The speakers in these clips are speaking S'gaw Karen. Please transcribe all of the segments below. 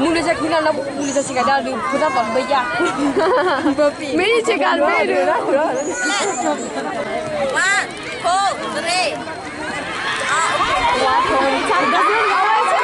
မူလစၢ်ခံလၢ မူလစၢ်ဆ့ကၤဒၣ်ဒုး ဖိသၣ်သီတဘၣ်ယၢ်, မ့ၢ်ဆ့ကၤတဘ့ၣ်ဒုး One, two, three. One, two, three,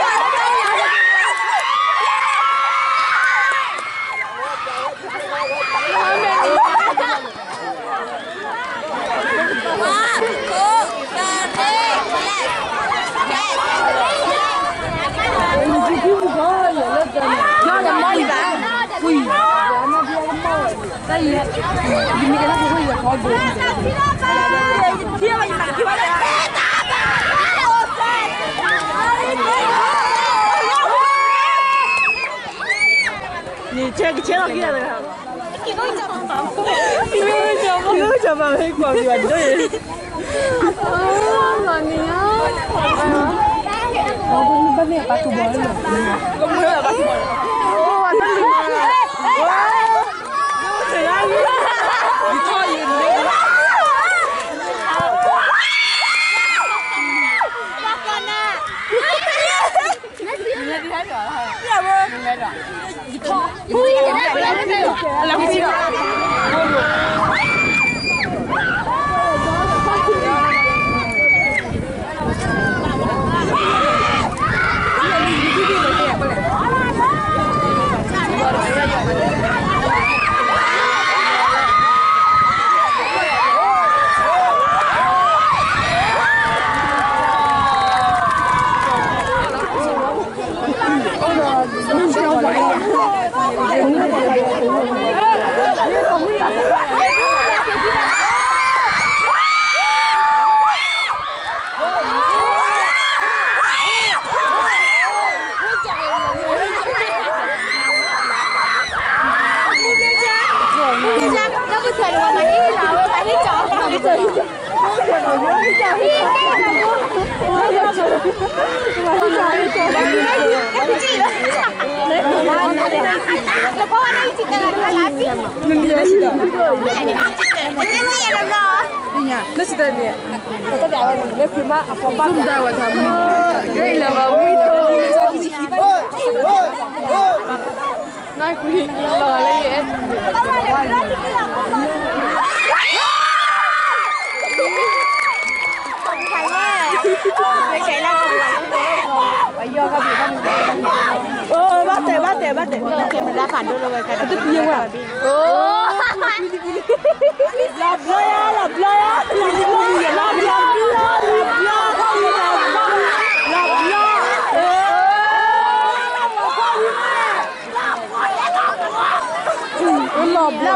left. Left. Ni cheki chelo kila na. Ni chama hii kwa kwa ndio. Bate, bate, bate. Lọ blo ya, lọ blo ya, lọ blo, lọ blo, lọ blo, lọ blo, lọ blo. Lọ blo.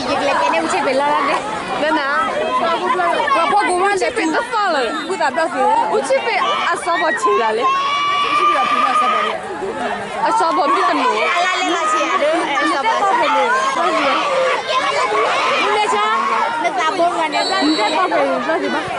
Yegla kene uche pe la de. Nana. Wa pho go ma che pe to fa le. Uche pe a so bo che la le. အစီၤဘီဘံၣ်တလိၣ်, အလါလဲလီၤဆံးအဒၢ, အစီၤဘီ, မ့ၢ်ဆါ, နတၢ်ဘီမၤန့ၣ်, နတၢ်ဘီမၤန့ၣ်,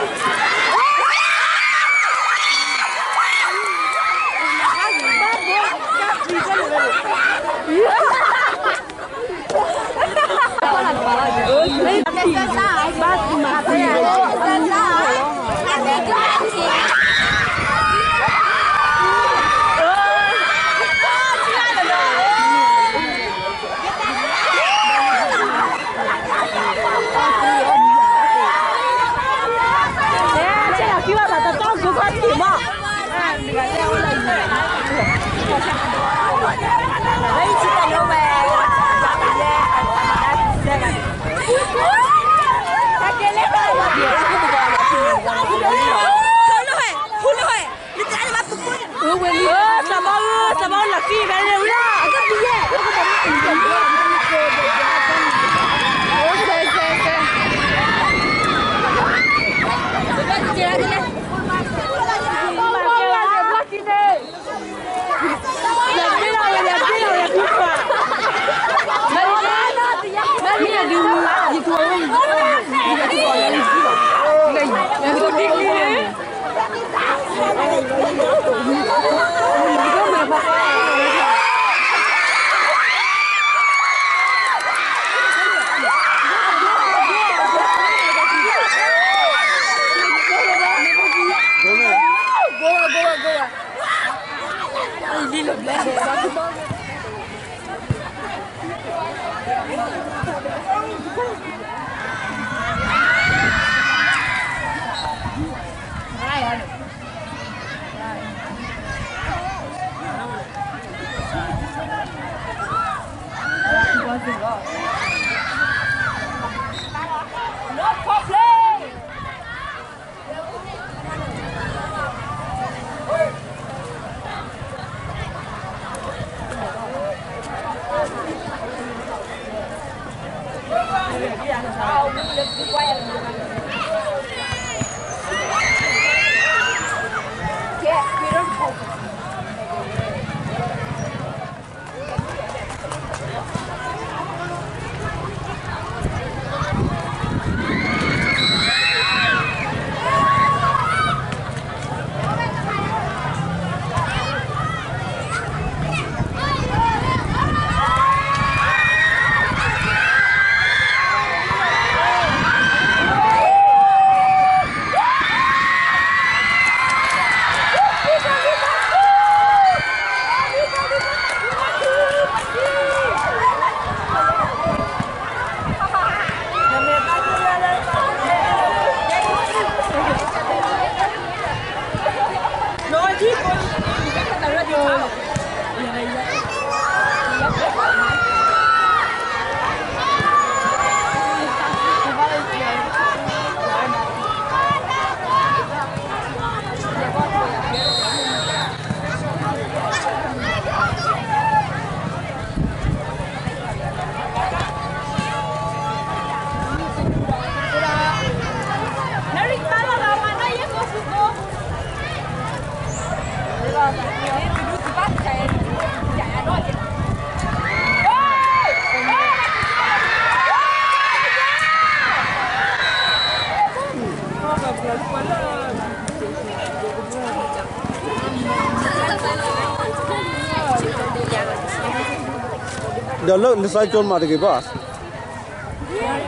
ဒီးလၢနစီကၠိမးတဂ့ၤဘၣ်,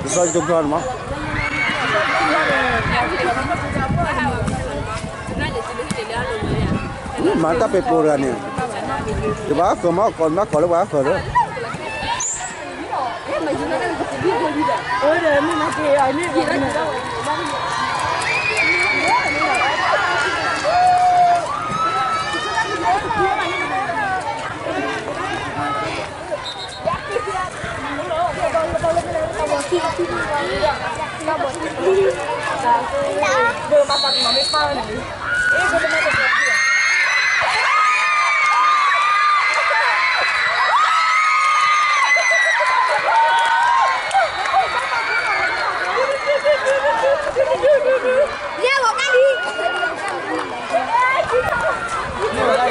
နစီကၠိဖျါန့ၣ်မး, မၤတၢ်ပဲာ်ပိာ်တဂၤန့ၣ်, တဘၣ်ဃၢၤမး ကိးမးကိးလၢပှၤဃၢၤဒီး ယဲၢ်ဂီၤကါလံ, ယဲၢ်ဂီၤကါလံ,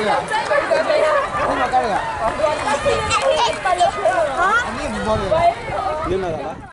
နနဂၤလီၤ